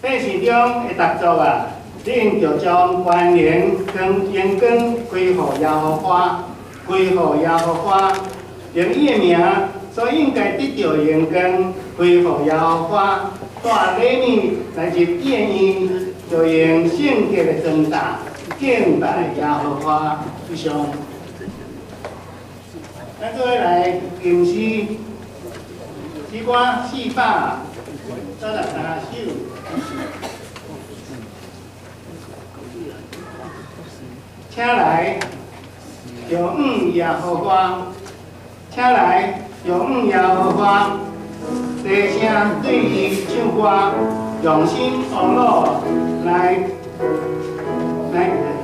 百姓中的逐族啊，恁就將權能跟榮光歸予耶和華，歸予耶和華，用伊的名所應該得著的榮光歸予耶和華。帶禮物來入伊的院，就用聖潔的裝搭敬拜耶和華。以上，咱做伙來吟詩，詩歌493首。請來仰望耶和華，請來仰望耶和華，大聲對伊唱歌，用心學腦來來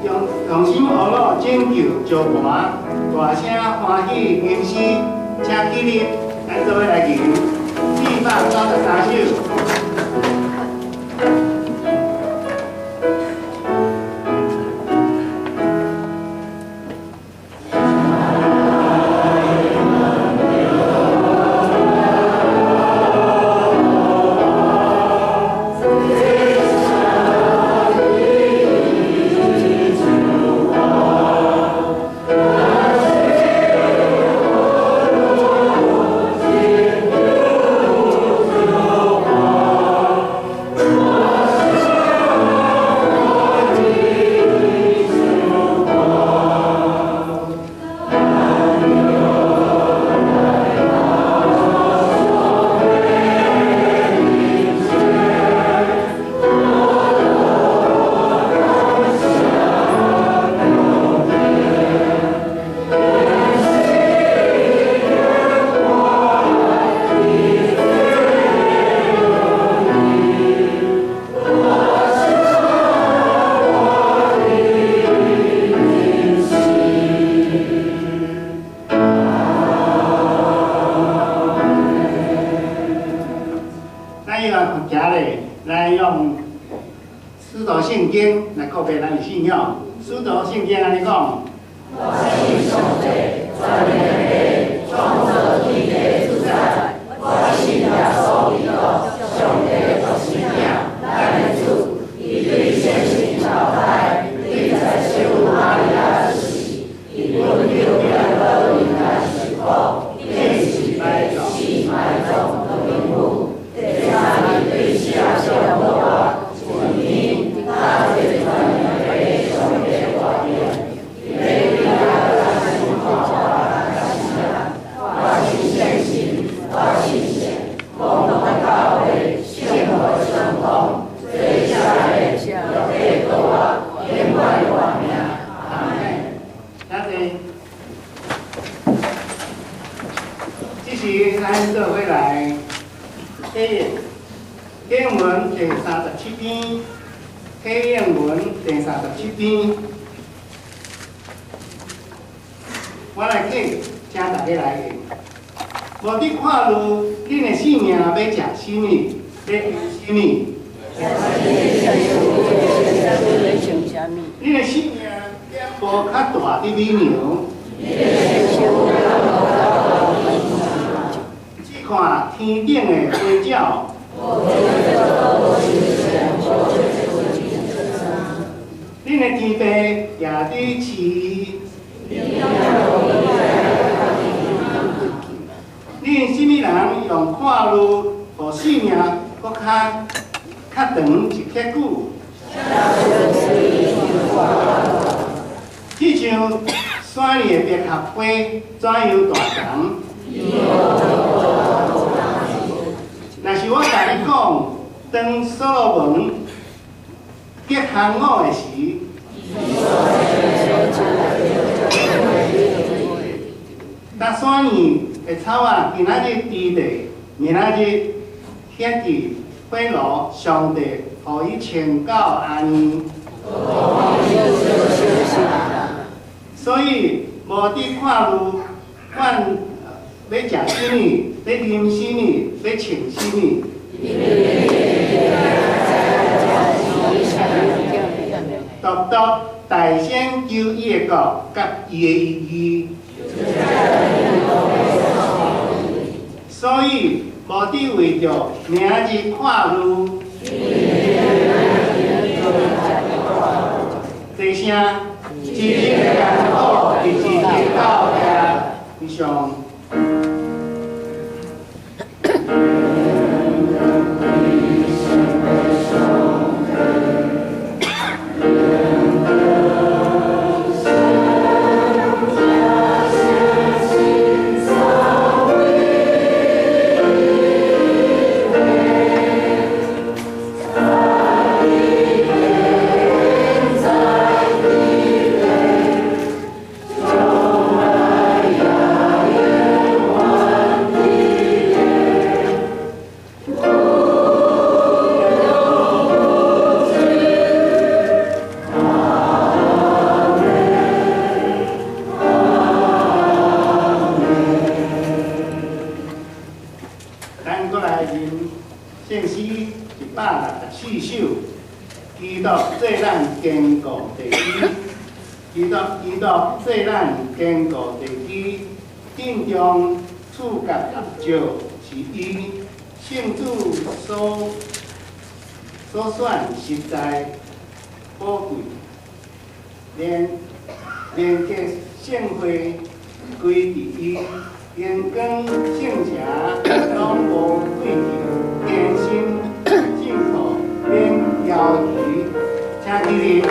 用用心學腦拯救石磐，大聲歡喜吟詩，請起立，咱做伙來吟493首。來用使徒聖經來告白咱的信仰。使徒聖經按呢講：我信上帝，全能的創造天地主宰，我信耶穌基督，上帝的獨生子，咱的主，伊對聖神投胎，對祭司瑪利亞出世，伊本丟彼拉多來受苦，釘十字架死埋葬落冥府，第三日對死人復活，升天，搭坐全能的上帝右邊，伊欲對遐審判活人佮死人。我信聖神，我信聖公同的教會，聖父相通，做啥的肉體復活，永遠活命。阿門。請坐。這時咱做伙來體驗經文第37篇，體驗文第37篇，我來啟，請大家來應。無佇看慮恁的性命欲食啥物，欲飲啥物。恁的性命敢無較大得比羊？只看天頂的飛鳥。恁的天父也佇飼伊。恁啥物人用看慮，予性命閣較較長一刻久？彼像山裡的百合花怎樣大叢？若是我共你講，當所羅門結行伍的時，搭山裡的草仔今仔日佇地，明仔日歇佇火爐，上帝予伊穿到按呢。所以無佇看慮，阮欲食啥物，欲啉啥物，欲穿啥物。獨獨大先求伊的國佮伊的義。所以無佇為著明日看慮。一日的艰苦，一日就够矣。以上。實在寶貴，連結聖會歸佇伊，榮光聖城攏無廢去，堅心信徒免猶豫，請起立。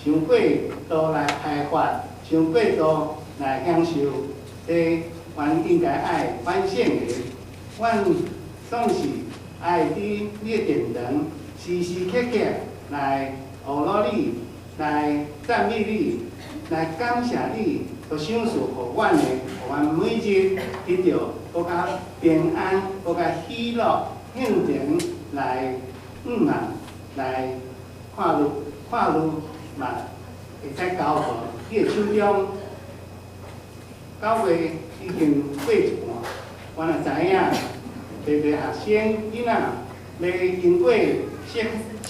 傷過度來開發，傷過度來享受，這阮應該愛反省的。阮總是愛佇你的殿堂，時時刻刻來呵咾你，來讚美你，來感謝你，所賞賜予阮的，予阮每日得著閣較平安、閣較喜樂、向前來向望，來看愈看愈嘛會使交予你的手中。9月已經過一半，阮也知影，濟濟學生囡仔欲經過適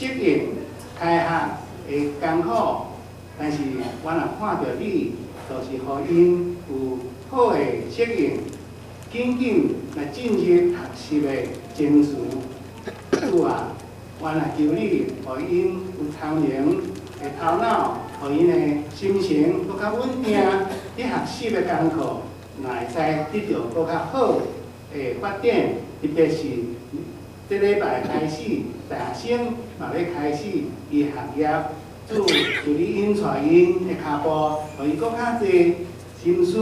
應開學的艱苦，但是阮也看著你，就是予𪜶有好的適應，緊緊來進入學習的程序。主啊，阮也求你，予𪜶有聰明的頭腦，予𪜶的心情閣較穩定，佇學習的功課，若會使得著閣較好的發展。特別是這禮拜開始，大學生嘛欲開始伊學業，主求你引帶𪜶的跤步，予伊閣較濟心思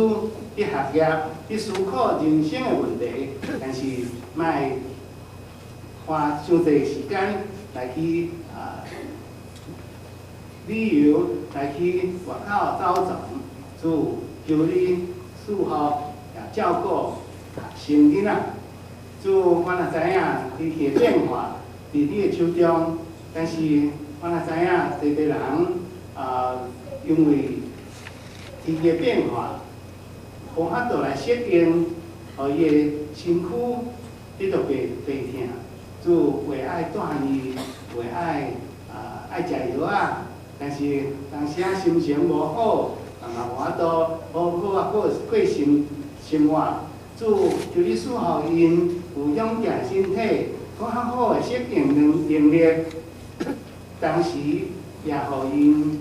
佇學業，佇思考人生的問題，但是莫花傷濟時間來去旅遊，來去外口走傱。主求你賜福也照顧學生囡仔。主，阮也知影天氣的變化佇你的手中，但是阮也知影濟濟人因為天氣的變化，無法度來適應，予伊的身軀得著病病疼。主會愛帶伊，會愛食藥仔，但是當時仔心情無好，嘛無法度好好啊過過生活。主求你賜予𪜶有勇健身體，閣較好的適應能力，同時也予𪜶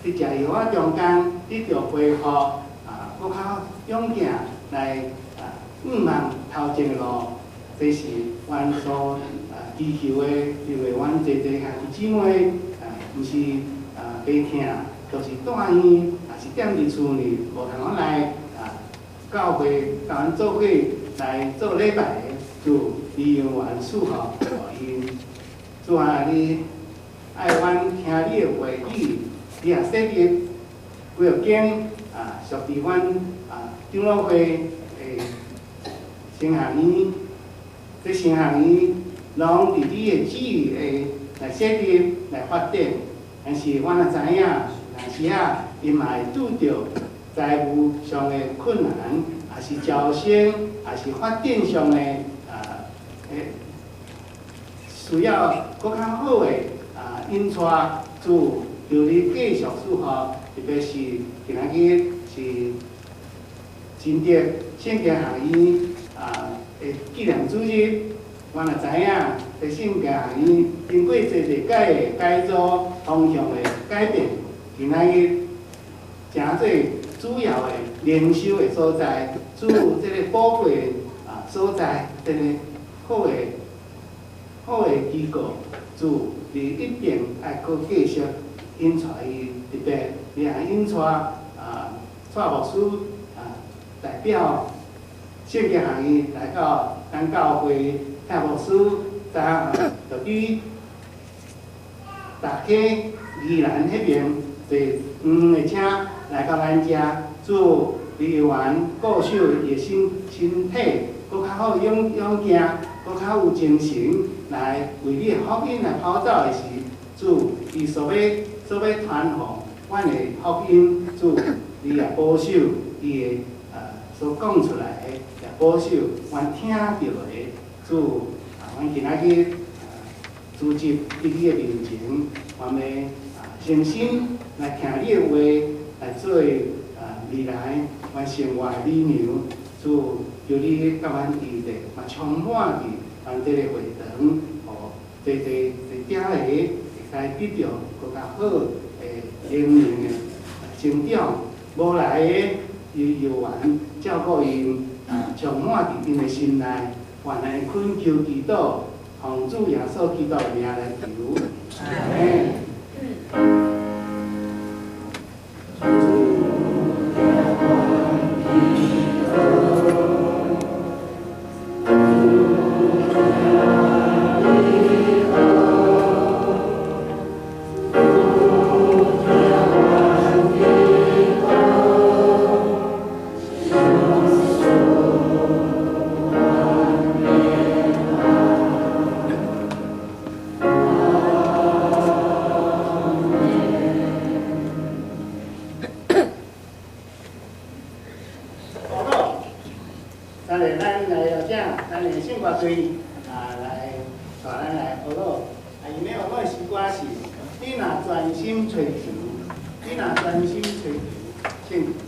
佇食藥仔中間得著恢復，閣較勇健來向望頭前的路。這是阮所祈求的，因為阮濟濟兄弟姊妹毋是病疼，就是住院，抑是踮佇厝裡無通好來教會共阮做伙來做禮拜的，主你永遠賜福予𪜶。主啊，你愛阮聽你的話語，你也設立幾號間屬佇阮長老會的神學院，這神學院攏佇你的旨意下來設立、來發展。但是阮也知影，有時仔𪜶嘛會拄著財務上的困難，抑是招生，抑是發展上的需要閣較好的引帶，主求你繼續賜福，特別是今仔日是真德聖經學院的紀念主日，阮也知影，這聖經學院經過濟濟屆的改造方向的改變，今仔日成做主要的靈修的所在，主這个寶貴所在，這个好的機構，主你一定愛閣繼續引帶伊，特別你也引帶蔡牧師代表聖經學院來到咱教會，蔡牧師昨昏就去大溪宜蘭彼邊坐黃的車來到咱遮，主你永遠顧守伊的身體，閣較好勇健，閣較有精神來為你的福音來跑走的時，主伊所欲傳予阮的福音，主你也保守伊的所講出來的，也保守阮聽著的，主阮今仔日聚集佇你的面前，阮欲誠心來聽你的話，來做未來阮生活的理糧。主求你佮阮佇咧，嘛充滿佇阮這个會堂，予濟濟濟遮個會使得著閣較好的靈命的成長。無來的伊猶原照顧𪜶，充滿佇𪜶的心內，願來懇求祈禱，奉主耶穌基督的名來求。阿們。咱來咱來邀請咱的聖歌隊啊來帶咱來學樂。啊，𪜶咧學樂的詩歌是：你若專心追求，你若專心追求，請。